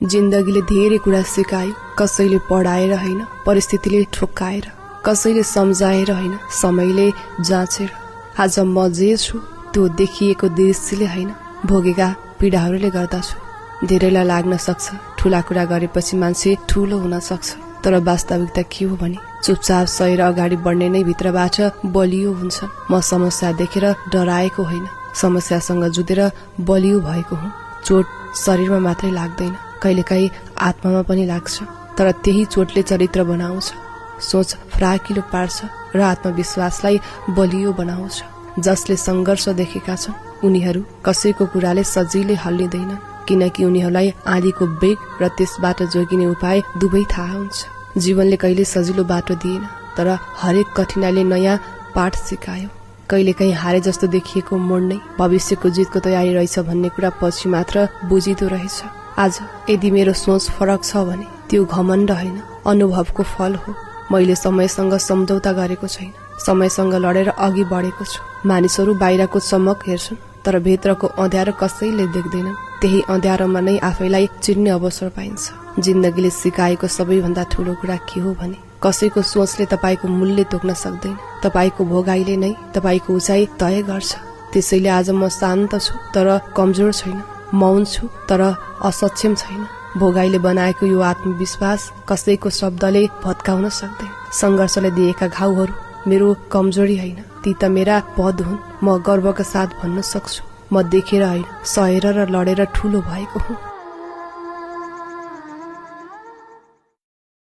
जिन्दगीले धेरै कुरा सिकायो, कसैले पढाएर हैन, परिस्थितिले ठोक्काएर, कसैले सम्झाएर हैन, समयले जाँचेर। आज म जे छु त्यो देखिएको दृश्यले हैन, भोगेका पीडाहरूले गर्दा छु। धेरैलाई लाग्न सक्छ ठूला कुरा गरेपछि मान्छे ठूलो हुन सक्छ, तर वास्तविकता के हो भने चुपचाप सहेर अगाडि बढ्ने नै भित्रबाट बलियो हुन्छ। म समस्या देखेर डराएको होइन, समस्यासँग जुधेर बलियो भएको हुँ। चोट शरीरमा मात्रै लाग्दैन, कहिलेकाहीँ आत्मामा पनि लाग्छ, तर त्यही चोटले चरित्र बनाउँछ, सोच फराकिलो पार्छ र आत्मविश्वासलाई बलियो बनाउँछ। जसले संघर्ष देखेका छन् उनीहरू कसैको कुराले सजिलै हल्लिँदैन, किनकि उनीहरूलाई आँधीको बेग र त्यसबाट जोगिने उपाय दुवै थाहा हुन्छ। जीवनले कहिले सजिलो बाटो दिएन, तर हरेक कठिनाइले नयाँ पाठ सिकायो। कहिलेकाहीँ हारे जस्तो देखिएको मोड नै भविष्यको जितको तयारी रहेछ भन्ने कुरा पछि मात्र बुझिदो रहेछ। आज यदि मेरो सोच फरक छ भने त्यो घमण्ड होइन, अनुभवको फल हो। मैले समयसँग सम्झौता गरेको छैन, समयसँग लडेर अघि बढेको छु। मानिसहरू बाहिरको चमक हेर्छन्, तर भित्रको अँध्यारो कसैले देख्दैनन्। त्यही अँध्यारोमा नै आफैलाई चिन्ने अवसर पाइन्छ। जिन्दगीले सिकाएको सबैभन्दा ठूलो कुरा के हो भने कसैको सोचले तपाईको मूल्य तोक्न सक्दैन, तपाईको भोगाइले नै तपाईको उचाइ तय गर्छ। त्यसैले आज म शान्त छु तर कमजोर छैन, मौन छु तर असक्षम छैन। भोगाइले बनाएको यो आत्मविश्वास कसैको शब्दले भत्काउन सक्दैन। संघर्षले दिएका घाउहरू मेरो कमजोरी होइन, ती त मेरा पद हुन्। म गर्वका साथ भन्न सक्छु, म देखेर होइन, सहेर र लडेर ठूलो भएको हुँ।